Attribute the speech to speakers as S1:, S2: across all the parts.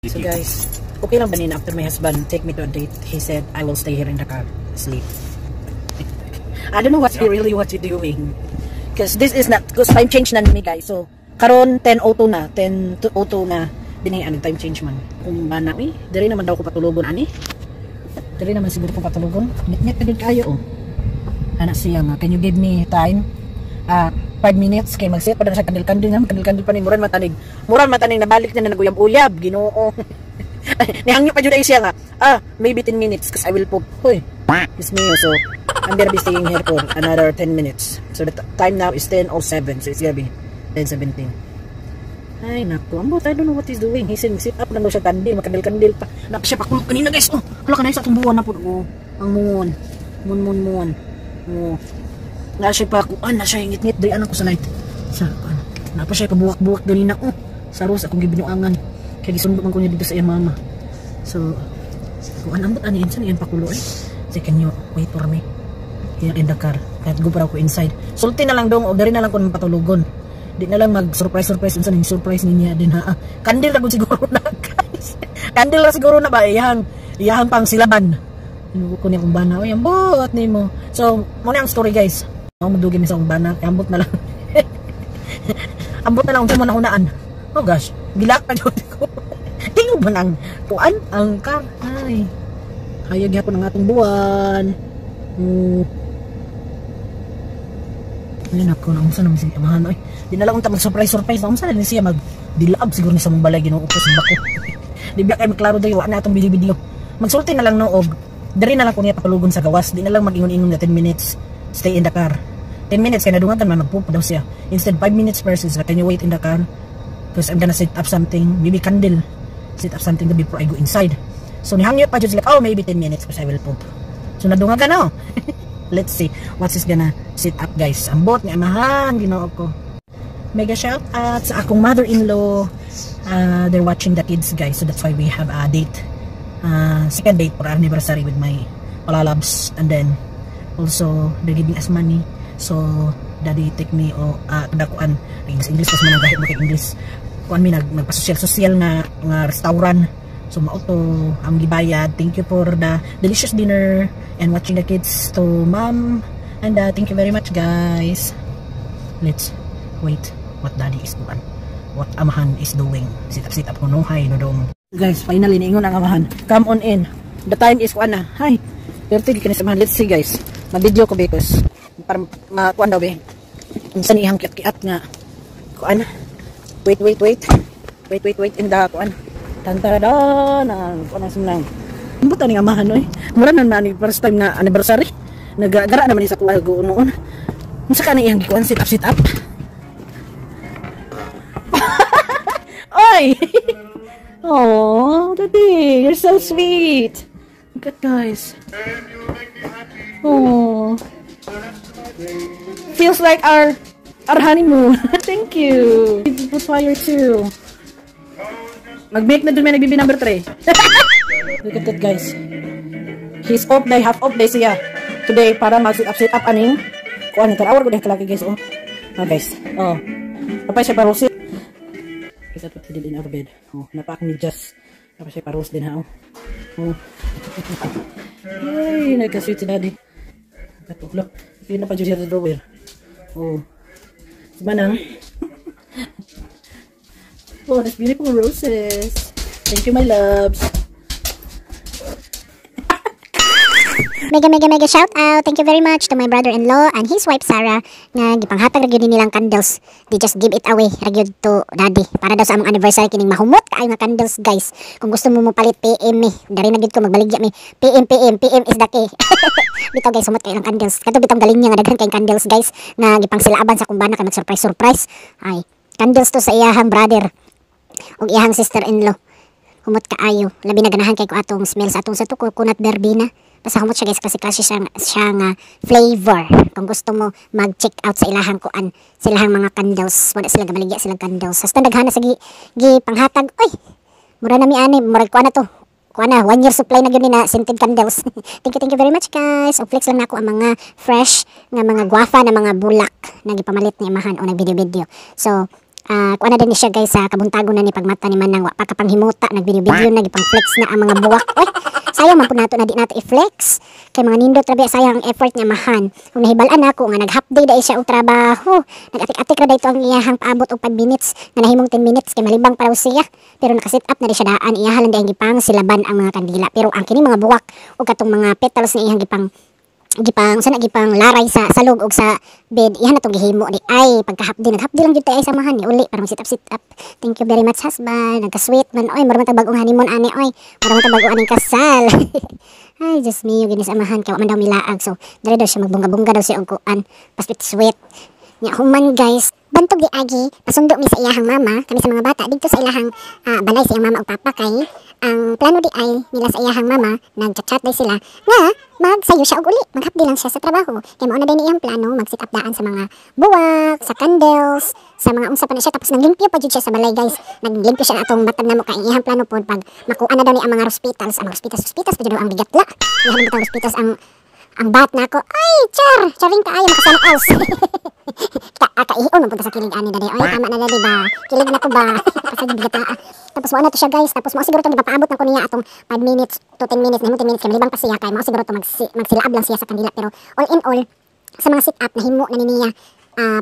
S1: So guys, okay lang ba nina after my husband take me to a date, he said, "I will stay here in the car, sleep." I don't know what he really what he doing. Because this is not, because time change na ni, guys. So, karon 10:02 na, 10:02 na, dinhi ang time change man. Kung bana, eh, diri naman daw ko patulogon ani. Diri naman siguro ko patulogon. Ngit-ngit na gud kayo oh. Ana siya nga, "Can you give me time? Ah, 5 minutes kay mag-set pa na sa kandil-kandil nga, kandil-kandil pa ni muran matanig. Muran matanig nabalik na na naguyab-uyab, Ginoo." Nihangyo pa jud ay siya nga, "Ah, maybe 10 minutes because I will poop." Hoy, it's me. So, I'm gonna be staying here for another 10 minutes. So, the time now is 10:07. So, it's gonna be 10:17. Ay, naku. Ambot, I don't know what he's doing. He said, sit up na daw siya kandil. Makandil-kandil pa. Napa siya pakulog kanina, guys. Oh, wala ka na sa atong buwan na po. Oh, ang moon. Moon, moon, moon. Oh. Na siya pa, kuan na siya ngit-ngit. Dari anak ko sa light. Sa, kuan. Napa siya pabuwak-buwak ganina. Oh, sa rose akong gibinuangan. Kaya gisundo man ko niya dito sa iyang mama. So, kuan ambot ani insa niyan pakulo eh. Say, "Can you wait for me here in the car? Kahit go para ako inside." Sulti na lang dong o dari na lang ko ng patulugon. Di na lang mag surprise surprise, unsa ning surprise niya din ha. Ah, kandil ra gud siguro na, guys. Kandil ra siguro na ba iyang iyang pang silaban. Inugo ko niya kung bana. Oy, ambot nimo. So, mo na ang story, guys. Ako madugi mi sa akong bana, kay ambot na lang. Ambot na lang unsa mo nahunaan. Oh gosh, gilak pa jud ko. Tingog man ang kuan ang car. Ay. Hayag gyapon ang atong buwan. Ay nako, naunsa naman si amahan oy. Di na lang unta mag surprise surprise. Naunsa na ni siya mag dilaab siguro ni sa mong balay, Ginoo ko sa bako. Di ba kay maklaro day wa na atong video-video. Magsulti na lang no og diri na lang ko niya patulugon sa gawas. Di na lang mag-ingon-ingon na 10 minutes stay in the car. 10 minutes kay nadungan man magpupo daw siya. Instead 5 minutes first is, "Can you wait in the car? Because I'm gonna set up something, maybe candle. Set up something before I go inside." So nihangyo pa jud sila, "Oh, maybe 10 minutes because I will poop." So nadungan ka no. Let's see what is gonna set up, guys. Ambot ni amahan, Ginoo ko. Mega shout out sa akong mother-in-law. They're watching the kids, guys. So that's why we have a date. Second date for our anniversary with my palalabs. And then also they're giving us money. So daddy take me o dakuan English English kasi man ang mo kay English. Kuan mi nag nagpa-social social nga nga restaurant. So mao to ang gibayad. Thank you for the delicious dinner and watching the kids to mom and thank you very much, guys. Let's wait what daddy is doing. What amahan is doing. Sit up ko no hi no dong. Guys, finally niingon ang amahan. "Come on in." The time is kuan na. Hi. 30 kini sa amahan. Let's see, guys. Ma-video ko because para makuan daw be. Unsa ni iyang kiat-kiat nga kuan. Wait, wait, wait. Wait, wait, wait in the kuan. Tantaradan ang kuan ang sumnang. Ambot ani amahan oy. Mura na na ni first time na anniversary. Nagagara naman ni sa kuha noon. Unsa ka na iyang gikuan, sit up, sit up? Oy! Oh, daddy, you're so sweet. Look at, guys. Oh. Feels like our honeymoon. Thank you. Put fire too. Mag-make na dun may nagbibi number 3. Look at that, guys. He's off day, half off day siya today para mag-sit up, sit up aning kuan ni hour ko din kalaki, guys, oh. Oh, guys. Oh. Napay siya parusi. Is that what he did in our bed? Oh, napak ni Just. Napay siya parus din ha. Oh. Oh. Ay, nagka-sweet si daddy. Kato, look. Hindi na pa siya sa drawer. Oh. Si Manang. Oh, that's beautiful roses. Thank you, my loves.
S2: Mega mega mega shout out. Thank you very much to my brother-in-law and his wife Sarah nga gipanghatag ra gyud ni nilang candles. They just give it away ra gyud to daddy. Para daw sa among anniversary kining mahumot kaayo nga candles, guys. Kung gusto mo mopalit, PM mi. Dari na gyud ko magbaligya mi. PM PM PM is the key. Bitaw, guys, humot kaayo ang candles. Kato bitong galing niya nga daghan kay candles, guys, nga gipangsilaaban sa kumbana kay mag-surprise surprise. Ay, candles to sa iyahang brother ug iyahang sister-in-law. Humot kaayo. Labi na ganahan kay ko atong smell sa atong sa to coconut verbena. Basta humot siya, guys, kasi klase siya nga flavor. Kung gusto mo mag-check out sa ilahang kuan, sa ilahang mga candles, wala sila gamaligya silang candles. Hasta daghana sa gi panghatag. Oy, mura na mi ani, murag kuan na to. Kuan na, 1 year supply na gyud ni na scented candles. Thank you very much, guys. O flex lang nako ang mga fresh nga mga guava na mga bulak na gipamalit ni amahan o nag video-video. So, Kuan na din ni siya, guys, sa kabuntago na ni pagmata ni Manang, wa pa kapanghimuta, nagvideo-video na, gipang flex na ang mga buwak. Oy, sayang man pud nato na di nato i-flex kay mga nindot ra biya, sayang ang effort niya mahan. Kung nahibal-an nako nga nag half day dai siya og trabaho, nag-atik-atik ra dayto ang iyahang paabot og 5 minutes nga nahimong 10 minutes kay malibang pa raw siya, pero naka-set up na di siya daan, iyaha lang di gipang silaban ang mga kandila. Pero ang kini mga buwak ug katong mga petals nga iyang gipang gipang sana gipang laray sa salog og sa bed, iyan na tong gihimo di ay pagka half day. Nag half day lang jud tay ay samahan ni uli para mag sit up sit up. Thank you very much, husband. Nagka sweet man oy, mura man tag bag-ong honeymoon ani oy, mura man tag bag-ong aning kasal. Ay, Diyos mio, gini sa amahan kay wa man daw milaag, so dali daw siya magbungga-bungga daw siya og kuan, pasweet sweet nya. Human, guys, bantog di agi pasundo mi sa iyahang mama kami sa mga bata didto sa ilahang balay sa iyang mama ug papa, kay ang plano di ay nila sa iyahang mama, nagchat-chat day sila nga magsayo siya og uli, maghapdi lang siya sa trabaho kay mao na day ni iyang plano, mag-set up daan sa mga buwak, sa candles, sa mga unsa pa na siya. Tapos naglimpyo pa jud siya sa balay, guys. Naglimpyo siya na atong batag namo kay ang iyang plano pod, pag makuha na daw ni ang mga rose petals, ang mga rose petals pa jud daw ang bigatla iyang butang rose petals ang bat nako. Ay, char charing kaayo, makasana else ka kaihion man punta sa kilig ani, daddy. Oy, tama na, daddy ba, kilig na ko ba, pasag bigata. Tapos mo na to siya, guys. Tapos mo siguro tong ipapaabot na ko niya atong 5 minutes to 10 minutes na 10 minutes kay malibang pa siya, kay mao siguro to magsilaab lang siya sa kandila. Pero all in all, sa mga sit up nahimo na ni niya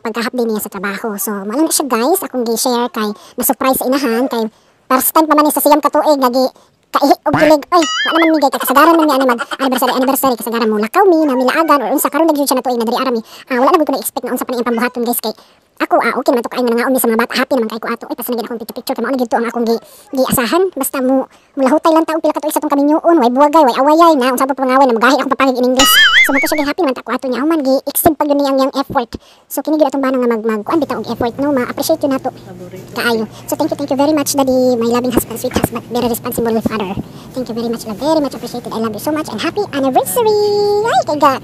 S2: pagka half day niya sa trabaho. So mao lang na siya, guys, akong gi-share kay na surprise sa inahan kay first time pa man ni sa 9 ka tuig nga gi kaihi og kilig oy. Wa naman mi gay kay kasagaran man mi ani mag anniversary anniversary, kasagaran mo lakaw mi na milaagan or unsa. Karon na gyud siya na tuig na diri ara mi. Wala na gud ko na-expect na unsa pa na iyang pambuhaton, guys, kay ako okay naman to kaayo nga nangaon mi sa mga bata, happy naman kay ko ato. Ay, pasana gid akong picture picture kay mao na gyud to ang akong gi giasahan, basta mo mulahutay lang ta og pila ka tuig sa tong kaminyoon, way buwagay, way awayay na unsa pa pangaway na magahi akong papangig in English. So mo to siya, happy man ta ko ato niya human gi extend pa gyud niyang iyang effort. So kini gyud atong bana nga mag mag kuan bitaw og effort, no, ma-appreciate yun nato kaayo. So thank you, thank you very much, daddy, my loving husband, sweet husband, very responsible father. Thank you very much, love, very much appreciated. I love you so much and happy anniversary. Ay, kay God.